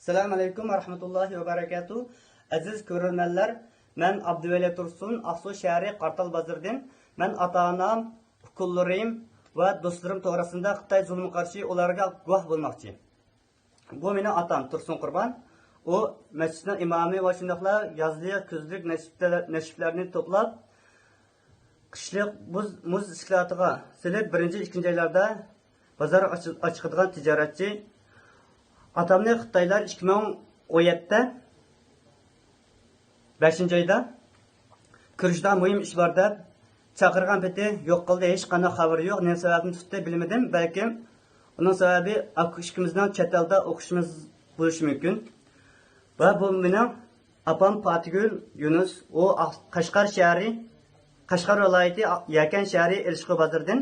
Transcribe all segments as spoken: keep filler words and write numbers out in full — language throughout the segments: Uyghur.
ئەسسالامۇ ئەلەيكۇم ۋە رەھمەتۇللاھى ۋە بەرەكاتۇھ. ئەزىز كۆرۈرمەنلەر، مەن ئابدۇۋەلى تۇرسۇن، ئاقسۇ شەھىرى قارتال بازىرىدىن. مەن ئاتا-ئانام، ئۇكىلىرىم ۋە دوستلىرىم توغرىسىدا خىتاي زۇلمىغا قارشى ئۇلارغا گۇۋاھ بولماقچى. بۇ مېنىڭ ئاتام تۇرسۇن قۇربان. ئۇ مەسچىتنىڭ ئىمامى ۋە شۇنداقلا يازلىق، كۈزلۈك نەشرىياتلار-، نەشرىياتلارنى توپلاپ، قىشلىق بۇز، مۇز ئىسكىلاتىغا سېلىپ، بىرىنچى، ئىككىنچى ئايلاردا بازار ئاچ-، ئاچىقىدىغان تىجارەتچى. ئاتامنى خىتايلار ئىككى مىڭ ئون يەتتە بەشىنچى ئايدا كۆرۈشىدىغان مۇھىم ئىش بار دەپ چاقىرغان پېتى يوق قىلدى، ھېچقانداق خەۋىرى يوق. نېمە سەۋەبتىن تۇتتى بىلمىدىم، بەلكىم ئۇنىڭ سەۋەبى ئاكا ئىككىمىزنىڭ چەت ئەلدە ئوقۇشىمىز بولۇشى مۇمكىن. ۋە بۇ مېنىڭ ئاپام پاتىگۈل يۇنۇس، ئۇ ئاق-، قەشقەر شەھىرى، قەشقەر ۋىلايىتى يەكەن شەھىرى ئېلىشقۇ بازىرىدىن.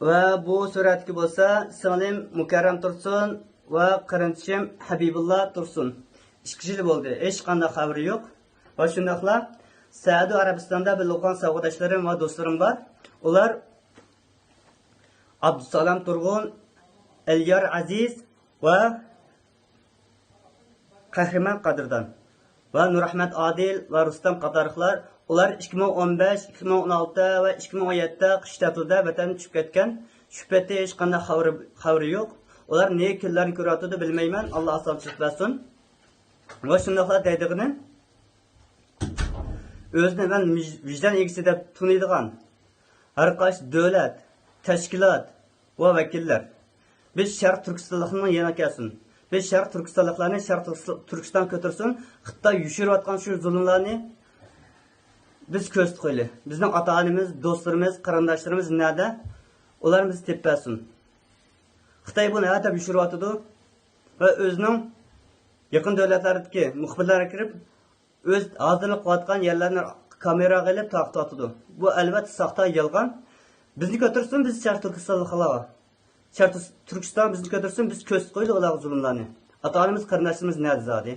ۋە بۇ سۈرەتتىكى بولسا سىڭلىم مۇكەررەم تۇرسۇن ۋە قېرىندىشىم ھەبىبۇللا تۇرسۇن. ئىككى يىل بولدى، ھېچقانداق خەۋىرى يوق. ۋە شۇنداقلا سەئۇدى ئەرەبىستاندا بىللە ئوقۇغان ساۋاقداشلىرىم ۋە دوستلىرىم بار. ئۇلار ئابدۇسالام تۇرغۇن، ئەليار ئەزىز ۋە قەھرىمان قەدىردان ۋە نۇرئەخمەت ئادىل ۋە رۇستەم قاتارلىقلار، ئۇلار ئىككى مىڭ ئون بەش، ئىككى مىڭ ئون ئالتە ۋە ئىككى مىڭ ئون يەتتە قىش تەتىلىدە ۋەتەندىن چۈشۈپ كەتكەن. چۈشۈپ كەتتى، ھېچقانداق خەۋىرى، خەۋىرى يوق. ئۇلار نەچچە كۈنلەرنى كۆرۈۋاتىدۇ، بىلمەيمەن. ئاللا ئاسانچىلىق بەرسۇن. ۋە شۇنداقلا دەيدىغىنىم، ئۆزىنى مەن ۋىج-، ۋىجدان ئىگىسى دەپ تونۇيدىغان ھەر قايسى دۆلەت، تەشكىلات ۋە ۋەكىللەر، بىز شەرق تۈركىستانلىقنىڭ يېنىغا كەلسۇن. بىز شەرق تۈركىستانلىقلارنى شەرق تۈركىس-، تۈركىستان كۆتۈرسۇن. خىتاي يوشۇرۇۋاتقان شۇ زۇلۇملارنى بىز كۆرسىتىپ قويىلى. بىزنىڭ ئاتا-ئانىمىز، دوستلىرىمىز، قېرىنداشلىرىمىز نەدە؟ ئۇلارنى بىز تېپىپ بەرسۇن. خىتاي بۇنى ھە دەپ يوشۇرۇۋاتىدۇ ۋە ئۆزىنىڭ يېقىن دۆلەتلەردىكى مۇخبىرلارغا كىرىپ، ئۆز ھازىرلىق قىلىۋاتقان يەرلەرنى كامېراغا ئېلىپ تارقىتىۋاتىدۇ. بۇ ئەلۋەتتە ساختا، يالغان. بىزنى كۆتۈرسۇن، بىز شەرق تۈركىستانلىقلارغا. شەرق تۈركىستان بىزنى كۆتۈرسۇن، بىز كۆرسىتىپ قويىلى ئۇلارغا زۇلۇملارنى. ئاتا-ئانىمىز، قېرىنداشلىرىمىز نەدە زادى؟